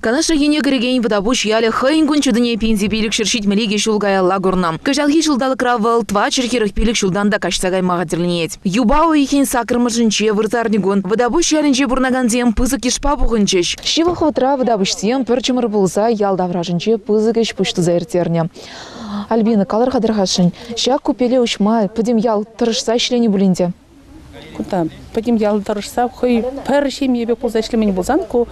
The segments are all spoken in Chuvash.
Канаш районне кӗрекен Вӑтапуҫ ялӗ хӑйӗн кун ҫутине пенси 572 ҫул каялла курнӑ. Кӑҫалхи ҫулталӑкра вӑл 445 ҫултан та каҫса кайма хатӗрленет. Юпа уйӑхӗн саккӑрмӗшӗнче вырсарникун Вӑтапуҫ ялӗнче пурӑнакансем пысӑк йышпа пухӑнчӗҫ. Ҫывӑх вӑхӑтра вӑтапуҫсем пӗр чӑмӑр пулса ял таврашӗнче пысӑк ӗҫ-пуҫ туса ирттернӗ. Альбина, калӑр-ха тархасшӑн, ҫак купеле уҫма пӗтӗм ял тӑрӑшса ӗҫленӗ пулин те. Кунта пӗтӗм ял тӑрӑшса хӑй пӗр ҫемье пек пулса ӗҫлемен пулсан ку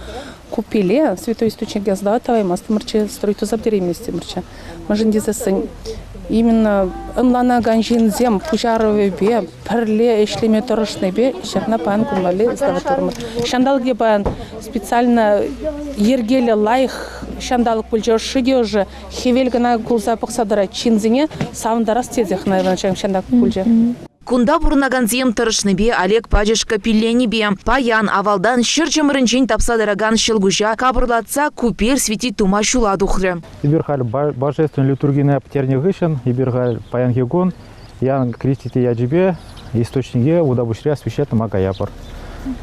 купеле святой источник язда таваймастӑмӑрччӗ, строй туса пӗтерейместӗмӗрччӗ. Мӗншӗн тесессӗн именно ӑнланакан ҫынсем пуҫарӑвӗпе пӗрле ӗҫлеме тӑрӑшнипе ҫакна паян кун валли савӑт турӑмӑр. Ҫанталӑкӗ паян специально йӗркеллӗ лайӑх ҫанталӑк пулчӗ, ӑшши те ӑшӑ, хӗвел кӑна кулса пӑхса тӑрать ҫынсене савӑнтарас тесех, наверное, ҫанталӑк пулчӗ. Кунта пурӑнакансем тӑрӑшнипе Олег пачӑшкӑ пилленипе паян авалтан ҫӗр чӑмӑрӗнчен тапса тӑракан ҫӑлкуҫа капӑрлатса купель светить тума ҫула тухрӗ. Эпир халь божественный литургине пӗтернӗ хыҫҫӑн эпир халь паянхи кун Иоанн Креститель ячӗпе источнике Вутапуҫри освещать тума каяпӑр.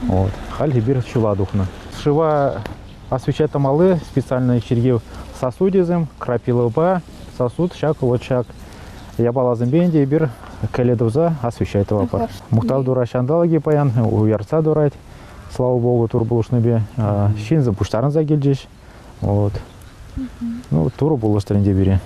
Вот. Халь эпир ҫула тухнӑ. Шыва освещать тумалли специальный чиркӳ сосудӗсем, крапилӑпа сосуд ҫак вот ҫак япаласемпе ӗнтӗ эпир кӗлӗ туса освещать тӑватпӑр. Мухтав Тура ҫанталӑкӗ паян уяртса тӑрать. Слава Богу, Тур пулӑшнипе ҫынсем пуҫтарӑнса килчӗҫ. Вот. Ну, Турӑ пулӑштӑр ӗнтӗ пире.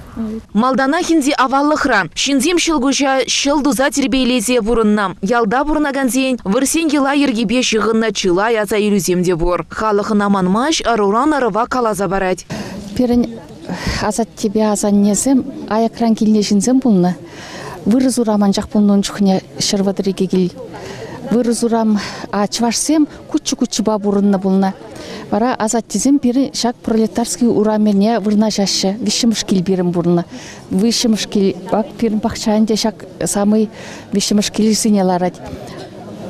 Малтанах ӗнтӗ аваллӑхра ҫынсем ҫӑлкуҫа ҫӑл туса тирпейлесе пурӑннӑ. Ялта пурӑнакансен вырсен йӑла-йӗркипе ҫыхӑннӑ чылай аса илӳсем те пур. Халӑх ӑна манмасть, ӑруран ӑрӑва каласа парать. Пирӗн асаттепе асаннесем аякран килнӗ ҫынсем пулнӑ. Вырӑс урам анчах пулнӑ ун чухне 132 кил. Вырӑс урам, а чӑвашсем куччу-куччупа пурӑннӑ пулнӑ. Вара асаттесем пирӗн ҫак Пролетарский урамӗне вырнаҫаҫҫӗ. Виҫҫӗмӗш кил пирӗн пурӑннӑ. Виҫҫӗмӗш кил, ак пирӗн пахча ӗнтӗ ҫак самый виҫҫӗмӗш килсене ларать.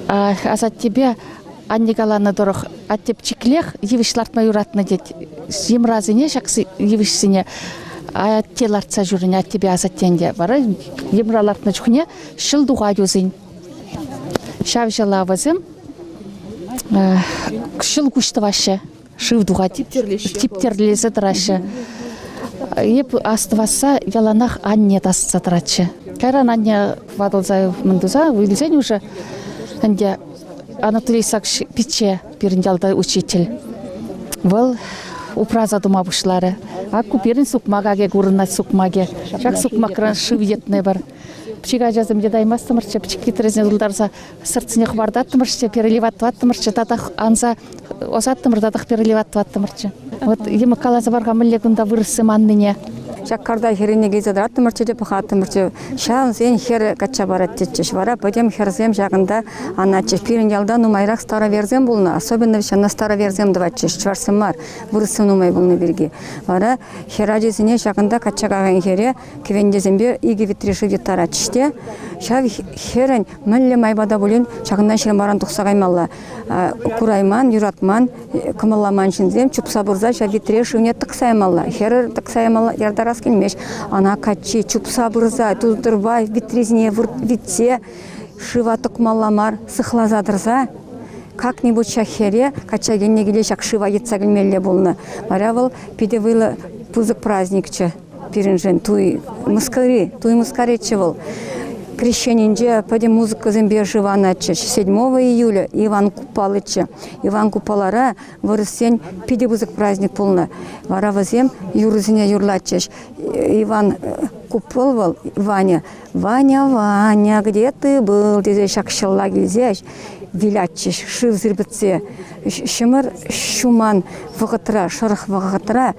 Асаттепе анне каланӑ тӑрӑх, атте пӗчӗклех йывӑҫ лартма юратнӑ тет. Йӑмрасене, ҫак йывӑҫсене атте лартса ҫӳренӗ, аттепе асаттен те. Вара йӑмра лартнӑ чухне ҫӑл тухать усен. Ҫав ҫӑла вӗсем ҫӑл куҫ тӑваҫҫӗ, шыв тухать, типтерлесе тӑраҫҫӗ. Эп астӑвасса яланах анне тасса тӑратчӗ. Кайран анне ватӑлса мӗн туса вилсен уже ӗнтӗ Анатолий Исакович пичче пирӗн ялта учитель. Вӑл упраса тума пуҫларӗ. Ак ку пирӗн сукмак аке курӑнать сукмакӗ. Ҫак сукмакран шыв йӑтнӑ пӗр. Пӗчӗк ачасем йӑтаймастӑмӑрччӗ, пӗчӗк витресене тултарса сӑртсене хӑпартаттӑмӑрччӗ, переливать тӑваттӑмӑрччӗ, татах анса ӑсаттӑмӑр, татах переливать тӑваттӑмӑрччӗ. Вот йӑмӑк каласа пар-ха, мӗнле кунта вырӑссем аннине. Ҫак карта хӗррине килсе тӑраттӑмӑрччӗ те пӑхаттӑмӑрччӗ. Ҫавсен хӗрӗ качча парать тетчӗҫ. Вара пӗтӗм хӗрсем ҫакӑнта анатчӗҫ. Пирӗн ялта нумайрах староверсем пулнӑ, особенно ҫавна староверсем тӑватчӗҫ, чӑвашсем мар, вырӑссем нумай пулнӑ пирки. Вара хӗр ачисене ҫакӑнта качча кайнӑ хӗре кӗвентесемпе икӗ витре шыв йӑттаратчӗҫ те ҫав хӗрӗн мӗнле майпа та пулин ҫакӑнтан ҫырмаран тухса каймалла. Курайман, юратман, кӑмӑлламан ҫынсем чупса пырса ҫав витре шывне тӑкса ямалла. Хӗрӗр тӑкса ямалла, яртарас килмест. Ӑна каччи чупса пырса тутӑрпа витрисене витсе шыва тӑкмалла мар, сыхласа тӑрса как-нибудь ҫак хӗре качча килнӗ киле ҫак шыва йӑтса килмелле пулнӑ. Вара вӑл питӗ вӑйлӑ пысӑк праздникчӗ. Пирӗншӗн туй мыскари, туй мыскариччӗ вӑл. Крещенинче пӗтӗм музыкӑсемпе шыв анатчӗҫ. 7 июля Иван Купалыччӗ. Иван Купалара вырӑссен питӗ пысӑк праздник пулнӑ. Вара вӗсем юрӑсене юрлатчӗҫ. Иван Купол вӑл, Ваня, «Ваня, Ваня, где ты был?» тесе ҫак ҫӑлла килсе вилятчӗҫ шыв сирпӗтсе. Ҫӑмӑр ҫуман вӑхӑтра, шӑрӑх вӑхӑтра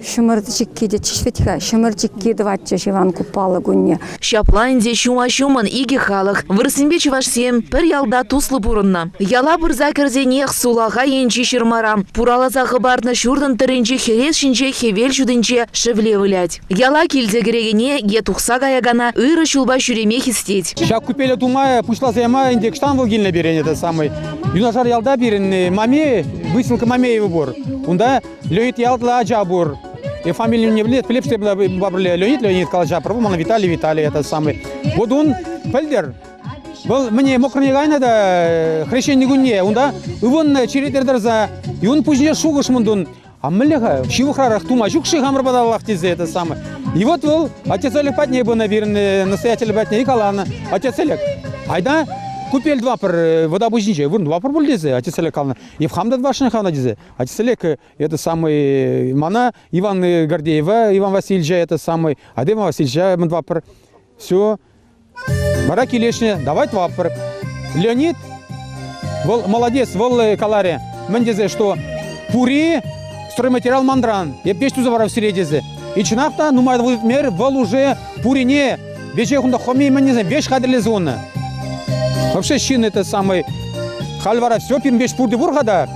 Ҫӑмӑр чикки тетчӗҫ вӗт-ха, ҫӑмӑр чикки тӑватчӗҫ Иван Купала кунне. Ҫапла ӗнтӗ ҫума-ҫумӑн икӗ халӑх, вырӑссемпе чӑвашсем, пӗр ялта туслӑ пурӑннӑ. Яла пырса кӗрсенех сулахай енчи ҫырмара пураласа хӑпартнӑ ҫуртӑн тӑрринчи хӗрес ҫинче хӗвел ҫутинче шевле вылять. Яла килсе кӗрекене е тухса каякана ырӑ ҫулпа ҫӳреме хистет. Ҫак купеле тума пуҫласа яма ӗнтӗ кӑштан вӑл килнӗ пирӗн это самый. Юнашар ялта пирӗн Мамеев, выселка Мамеева пур. Унта Леонид ятлӑ ача пур. И фамилию не влез, Филипп пӗрле Леонид, Леонид калаҫа пӗр мана Виталий, Виталий это самый. Вот он пӗлтӗр вӑл мӗне мокрыне кайнӑ та хрещени кунне унта ывӑннӑ черетре тӑрса и ун пуҫне шухӑш мӑнтун. А мӗнле-ха, ҫывӑхрарах тума ҫук-ши хамӑр паталлах тесе это самое. И вот вӑл отец Олег патне пынӑ пирӗн настоятель патне и каланӑ. Отец Олег, айда купель тӑвапӑр Вӑтапуҫӗнче, вырӑн тӑвапӑр пуль тесе отец Олег каланӑ. И хам та тӑвасшӑн хана тесе. Отец Олег, это самый мана Иван Гордеева, Иван Васильевича, это самый, а Иван Васильевича мӗн тӑвапӑр. Все. Вара килӗшнӗ, давай тӑвапӑр. Леонид, вӑл молодец, вӑл каларӗ, мӗн тесе, что пури стройматериал манран, эп веҫ туса парап сире тесе. И чӑнах та нумай мер вӑл уже пурине веҫех унта хоми мӗн тесе веҫ хатӗрлесе хунӑ. Вообще ҫын это самый халь вара все пирӗн веҫ пурте пур-ха та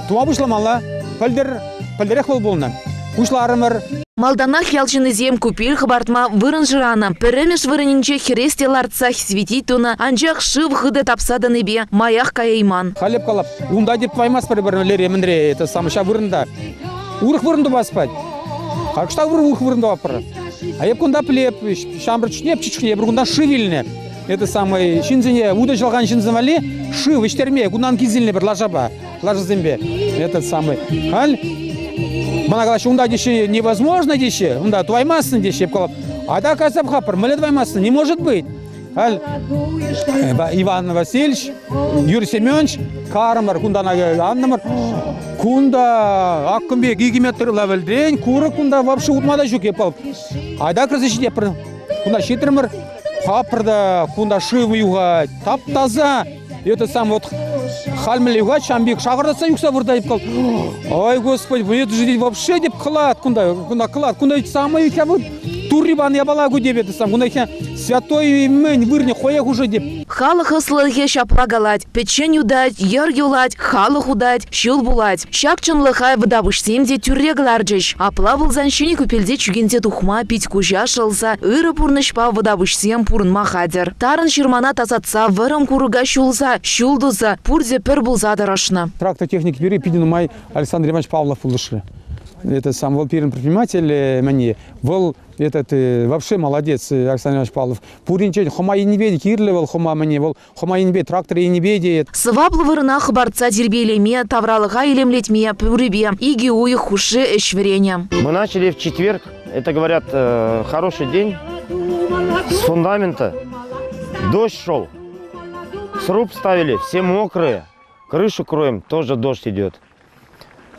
тума пуҫламалла. Пӗлтӗр пӗлтӗрех вӑл пулнӑ. Пуҫларӑмӑр. Малтанах ял ҫыннисем купель хӑпартма вырӑн шыранӑ. Пӗрремӗш вырӑнӗнче хӗрес те лартса светить тунӑ, анчах шыв хытӑ тапса тӑнипе маях каяйман. Халь калап, унта тип тӑваймастпӑр пӗр лере мӗнре, это сам ҫав вырӑнта. Урӑх вырӑн тупас пать. Ӑҫта урӑх вырӑн тӑватпӑр? А эп кунта плеп, ҫамрӑк чухне, чухне эпир кунта шыв илнӗ. Это самый ҫынсене, утӑ ҫӑлкан ҫынсем валли шыв ӗҫтерме кунтан килсе пӗр лашапа, лашасемпе. Этот самый. Халь мана калаҫҫӗ, унта теҫҫӗ невозможно теҫҫӗ, унта тӑваймастӑн теҫҫӗ. Эп калап, айта кайса пӑхапӑр, мӗнле тӑваймастӑн, не может быть. Халь Иван Васильевич, Юрий Семенович карӑмӑр кунтан аннӑмӑр. Кунта аккӑм пек 2 метр лавӗлтен курӑк кунта вообще утма та ҫук. Эп айта кӗрсе ҫитеппӗр. Кунта ҫитрӗмӗр, хапӑр та кунта шыв юхать, тап-таса. Это сам вот халь мӗнле юхать, ҫам пек шахӑртатса юхса выртать. Ой, Господи, это же вообще деп клад кунта, кунта клад, кунта самый вот турри пан япала ку деп это сам, кунта святой мӗн вырӑнӗ хоях уже деп. Халӑх ӑслӑлӑхӗ ҫапла калать: пӗччен утать, йӗр юлать, халӑх утать, ҫул пулать. Ҫак чӑнлӑха вӑтапуҫсем те тӳрре кӑларчӗҫ. Апла пулсан ҫӗнӗ купельте чӳкенсе тухма пит-куҫа шӑлса ырӑ пурнӑҫпа вӑтапуҫсем пурӑнма хатӗр. Тарӑн ҫырмана тасатса, вӑрӑм курӑка ҫулса, ҫул туса, пурте пӗр пулса тӑрӑшнӑ. Трактор техники пирки питӗ нумай Александр Иванович Павлов пулӑшрӗ. Это сам вӑл пирӗн предприниматель мӗне, вӑл этот вообще молодец Александр Иванович Павлов. Пуринчен хӑма енӗпе те кирлӗ вӑл хӑма мӗне, вӑл хӑма енӗпе, трактор енӗпе те. Сӑваплӑ вырӑна хӑпартса тирпейлеме, тавралӑха илемлетме пурӗпе 2 уйӑх хушши ӗҫ вӗренӗ. Мы начали в четверг, это, говорят, хороший день, с фундамента. Дождь шел, сруб ставили, все мокрые, крышу кроем, тоже дождь идет.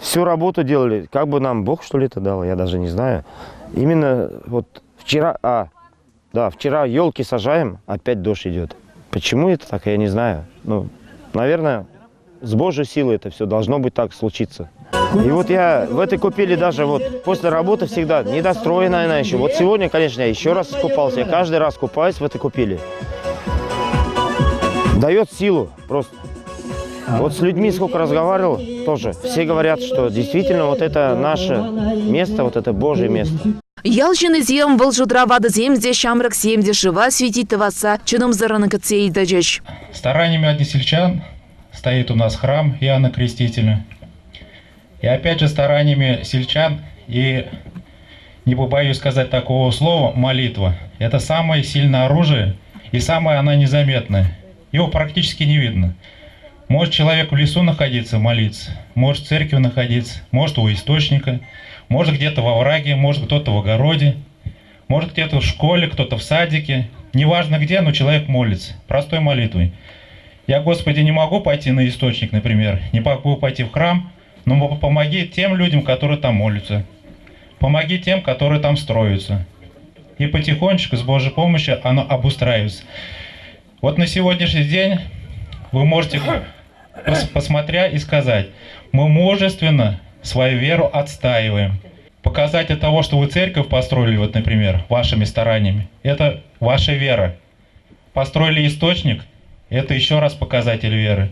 Всю работу делали, как бы нам Бог что ли это дал, я даже не знаю. Именно вот вчера, да, вчера елки сажаем, опять дождь идет. Почему это так, я не знаю. Ну, наверное, с Божьей силой это все должно быть так случиться. И вот я в этой купели даже вот после работы всегда недостроенная она еще. Вот сегодня, конечно, я еще раз купался. Я каждый раз купаюсь в этой купели. Дает силу просто. Вот с людьми сколько разговаривал тоже, все говорят, что действительно вот это наше место, вот это Божье место. Ял ҫыннисем вӑл шутра ватӑсем те, ҫамрӑксем те шыва светить тӑвасса чӑтӑмсӑррӑн кӗтсе илтӗчӗҫ. Стараниями односельчан стоит у нас храм Иоанна Крестителя. И опять же стараниями сельчан и, не побоюсь сказать такого слова, молитва. Это самое сильное оружие и самое она незаметное. Его практически не видно. Может человек в лесу находиться, молиться, может в церкви находиться, может у источника, может где-то во враге, может кто-то в огороде, может где-то в школе, кто-то в садике. Неважно где, но человек молится простой молитвой. Я, Господи, не могу пойти на источник, например, не могу пойти в храм, но помоги тем людям, которые там молятся. Помоги тем, которые там строятся. И потихонечку, с Божьей помощью, оно обустраивается. Вот на сегодняшний день вы можете, посмотря и сказать, мы мужественно свою веру отстаиваем. Показатель того, что вы церковь построили, вот, например, вашими стараниями, это ваша вера. Построили источник, это еще раз показатель веры.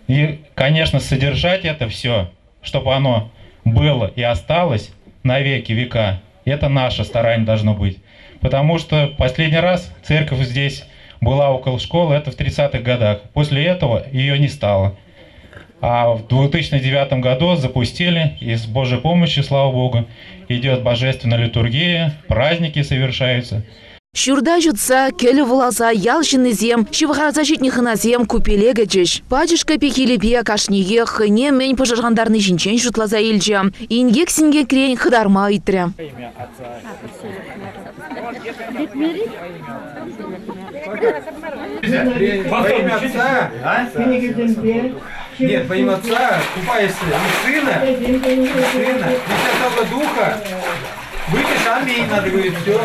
И, конечно, содержать это все, чтобы оно было и осталось на веки века, это наше старание должно быть. Потому что последний раз церковь здесь была около школы, это в 30-х годах. После этого ее не стало. А в 2009 году запустили, и с Божьей помощью, слава Богу, идет божественная литургия, праздники совершаются. Ҫурта ҫутса, кӗлӗ вуласа ял ҫыннисем, ҫывхарса ҫитнӗ хӑнасем купеле кӗчӗҫ. Пачӑшкӑ пехилӗпе кашниех хӑйне мӗн пӑшӑрхантарни ҫинчен шутласа илчӗ, инкек-синкекрен хӑтарма ыйтрӗ. Во имя Отца, Нет, во имя Отца, купаешься и Сына, и Сына, и Святого Духа. Выпьешь, аминь, надо говорить, все.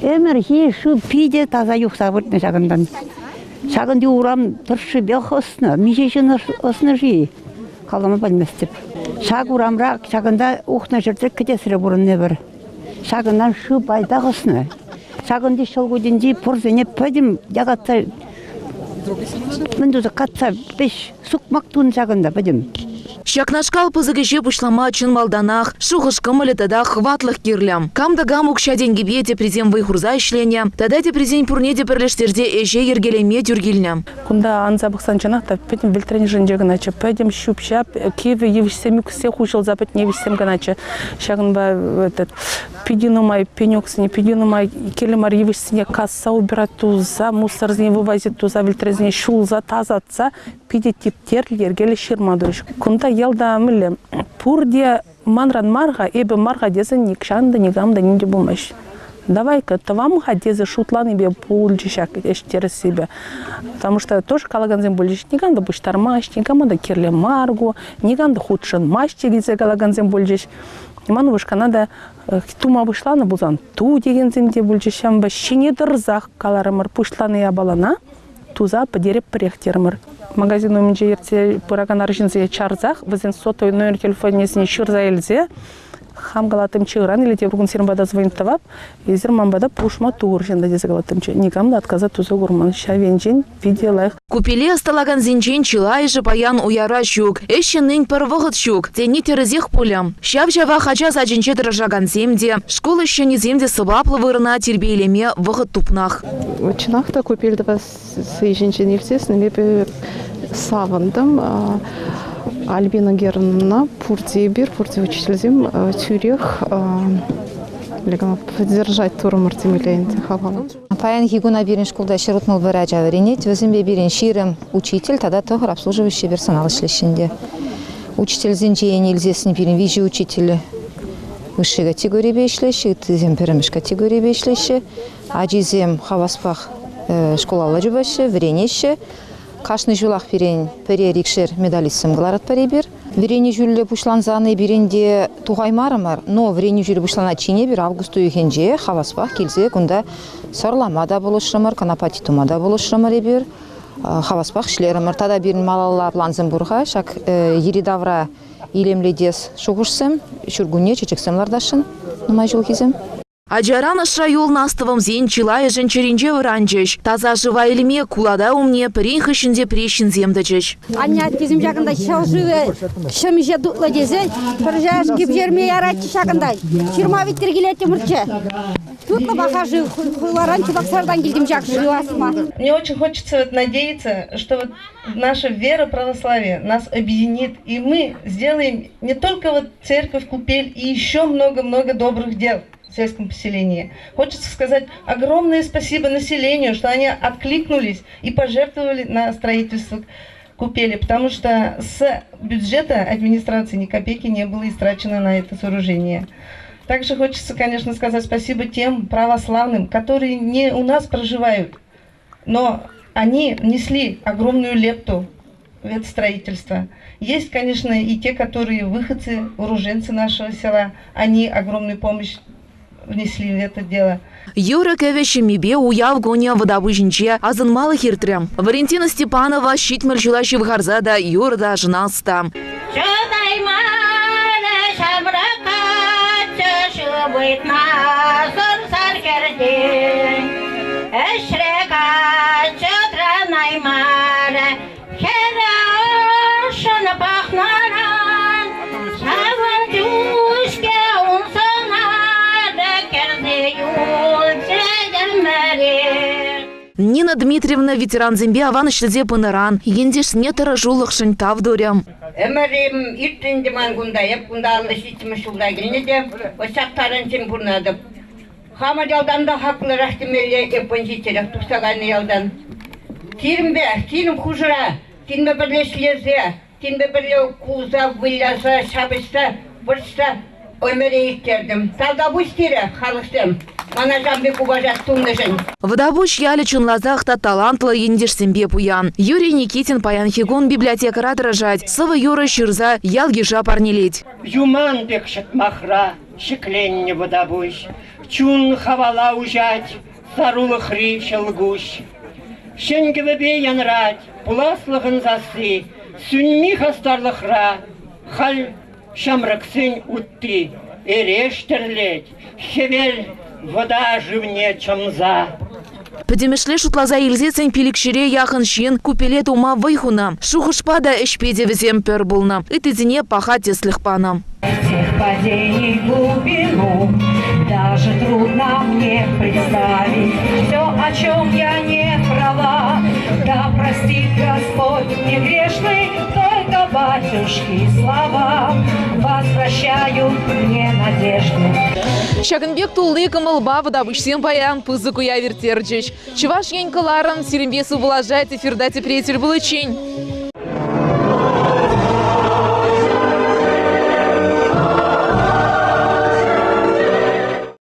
Ӗмӗрхи шыв питӗ таса юхса выртнӑ ҫакӑнтан. Ҫакӑнти урам тӑршшӗпех ӑснӑ. Миҫе ҫын ӑснӑ-ши? Калама пӗлместӗп. Ҫак урамра ҫакӑнта ухнӑ ҫӗрте кӗтесре пурӑннӑ пӗр. Ҫакӑнтан шыв пайтах ӑснӑ. Ҫакӑнти ҫӑл кутӗнчи пӑрсене пӗтӗм якатса мӗн туса катса пӗҫ сукмак тунӑ ҫакӑнта пӗтӗм. Ҫакнашкал пысӑк ӗҫе пуҫлама чӑн малтанах шухӑш-кӑмӑлӗ тата хӑватлӑх кирлӗ. Кам та кам укҫа-тенкӗпе теприсем вӑй хурса ӗҫленӗ тата теприсен пурне те пӗрлештерсе ӗҫе йӗркелеме тӳр килнӗ. Кунта анса пӑхсан чӑнах та пӗтӗм вӗлтрен ӑшӗнче кӑначчӗ, пӗтӗм ҫӳп-ҫап, кивӗ йывӑҫсем ӳксе хуҫӑлса пӗтнӗ йывӑҫсем кӑначчӗ. Ҫакӑнпа этот питӗ нумай пенексене, питӗ нумай кирлӗ мар йывӑҫсене касса убирать туса, мусорсене вывозить туса, вӗлтресене ҫулса, тасатса питӗ типтерлӗ, йӗркеллӗ ҫырма турӗҫ. Кунта ялта мӗнле пурте манран мар-ха, эпӗ мар-ха тесен нихҫан та никам та ним те пулмасть. Давай-ка тӑвам-ха тесе шутланипе пулчӗ ҫак ӗҫ тӗрӗссипе. Потому что тоже калакансем пулчӗҫ, никам та пуҫтармасть, никама та кирлӗ мар ку, никам та хутшӑнмасть тесе калакансем пулчӗҫ. Ман упӑшкана та тума пуҫланӑ пулсан ту текенсем те пулчӗҫ. Ҫавӑнпа ҫине тӑрсах каларӑмӑр, пуҫланӑ япалана туса пӗтерӗпӗрех терӗмӗр. Магазин умӗнче ертсе пыракан арҫынсене чарсах вӗсен сотовый номер телефонӗсене ҫырса илсе хам калаттӑмччӗ, ыран или тепӗр кун сирӗн пата звонить тӑвап, эсир ман пата пулӑшма тухӑр ҫынта тесе калаттӑмччӗ. Никам та отказа туса курман. Ҫав енчен питӗ лайӑх. Купеле ӑсталакансенчен чылайӑшӗ паян уяра ҫук, ӗҫ ҫыннин пӗр вӑхӑт ҫук тени тӗрӗсех пулӗ. Ҫав-ҫавах ача сачӗнче тӑрӑшакансем те, шкул ӗҫченӗсем те сӑваплӑ вырӑна тирпейлеме вӑхӑт тупнах. Чӑнах та купель тӑвасси ҫинчен илтсессӗн эпӗ савӑнтӑм. Альбина Германовна пурте эпир, пурте учительсем тӳрех поддержать турӑмӑр темелле ӗнтӗ хавхаланса. Паянхи куна пирӗн шкулта 161 ача вӗренет. Вӗсемпе пирӗн 20 учитель тата тӑхӑр обслуживающий персонал ӗҫлеҫҫӗ ӗнтӗ. Учительсенчен илсессӗн пирӗн виҫӗ учитель высшей категорипе ӗҫлеҫҫӗ, ыттисем пӗрремӗш категорипе ӗҫлеҫҫӗ. Ачисем хаваспах шкулалла чупаҫҫӗ, вӗренеҫҫӗ. Кашни ҫулах пирӗн пӗрер икшер медалистсем кӑларатпӑр эпир. Вӗренӳ ҫулӗ пуҫлансан эпир ӗнтӗ тухаймарӑмӑр, но вӗренӳ ҫулӗ пуҫланать эпир август уйӑхӗнче хаваспах килсе кунта сӑрлама та пулӑшрӑмӑр, конопати тума та пулӑшрӑмӑр эпир. Хаваспах ӗҫлерӗмӗр. Тата пирӗн малалла плансем пур-ха. Ҫак йӗри-тавра илемлетес шухӑшсем, ҫуркунне чечексем лартасшӑн нумай ҫулхисем. Ачаран ӑшра юлнӑ астӑвӑмсен чылайӑшӗн чӗринче вӑранчӗҫ. Таса шыва илме кулата умне пӗрин хыҫҫӑн тепри ҫынсем тӑчӗҫ. Анне аттесем ҫакӑнта ҫӑл шывӗ ҫемҫе тутлӑ тесе пӗр чашки пӗҫерме яратчӗ ҫакӑнта. Ҫырма витӗр килеттӗмӗрччӗ. Тутлӑ паха шыв. Хуларан Чебоксартан килтӗм ҫак шыв асма. Мне очень хочется вот надеяться, что вот наша вера православия нас объединит, и мы сделаем не только вот церковь, купель и еще много-много добрых дел в сельском поселении. Хочется сказать огромное спасибо населению, что они откликнулись и пожертвовали на строительство купели, потому что с бюджета администрации ни копейки не было истрачено на это сооружение. Также хочется, конечно, сказать спасибо тем православным, которые не у нас проживают, но они несли огромную лепту в это строительство. Есть, конечно, и те, которые выходцы, уроженцы нашего села, они огромную помощь внесли в это дело. Юрӑ-кӗвӗ ҫеммипе уяв кунӗ Вӑтапуҫӗнче асӑнмалӑх иртрӗ. Валентина Степанова 70 ҫула ҫывхарса та юрӑ та ӑшӑна ӑста. Чӑтаймарӗ ҫамрӑк каччӑ шыв ыйтмасӑр сар хӗртен. Ӗҫре каччӑ тӑранаймарӗ, хӗрӗ ӑшшӑн пӑхнӑран. Ҫавӑн чух-ҫке ун сӑнарӗ кӗрсе юлчӗ ӗмӗре. Нина Дмитриевна ветерансемпе аван ӗҫлесе пынӑран ентешне тӑрӑшулӑхшӑн тав турӗ. Ӗмӗрӗм иртрӗ ӗнтӗ ман кунта. Эп кунта 57-мӗш ҫулта килнӗ те ҫак таранччен пурӑнатӑп. Хамӑр ялтан та хаклӑрах темелле эп ҫиччӗрех тухса кайнӑ ялтан. Сирӗнпе, сирӗн хушӑра, сирӗнпе пӗрле ӗҫлесе, сирӗнпе пӗрле кулса, выляса, ҫапӑҫса, вӑрҫса ӗмӗре ирттертӗм. Тавтапуҫ сире, халӑхсем, мана ҫавӑн пек упаҫас тунӑшӑн. Вӑтапуҫ ялӗ чӑнласах та талантлӑ ентешсемпе пуян. Юрий Никитин паянхи кун библиотекӑра тӑрӑшать, сӑвӑ-юрӑ ҫырса ял-йыша парнелет. Юман пек ҫӑтмахра ҫӗкленнӗ Вӑтапуҫ, чун хавала уҫать сарулӑхри ҫӑлкуҫ. Ҫӗн кӗвӗпе янрать пуласлӑхӑн сасси, сӳнми хастарлӑхра халь ҫамрӑксен утти эреш тӗрлет, хӗвел вӑта шывне чӑмса. Пӗтӗмӗшле шутласа илсессӗн пилӗкҫӗре яхӑн ҫын купеле тума вӑй хунӑ. Шухӑшпа та, ӗҫпе те вӗсем пӗр пулнӑ. Ыттисене паха тӗслӗх панӑ. Всех падений глубину Даже трудно мне представить Все, о чем я не права. Да простит Господь мне грешный, Только батюшки слова Возвращают мне надежду. Ҫакӑн пек тулли кӑмӑлпа вӑтапуҫсем паян пысӑк уяв ирттерчӗҫ. Чӑваш Ен кӑларӑм сирӗнпе сывпуллашать эфирта тепре тӗл пуличчен.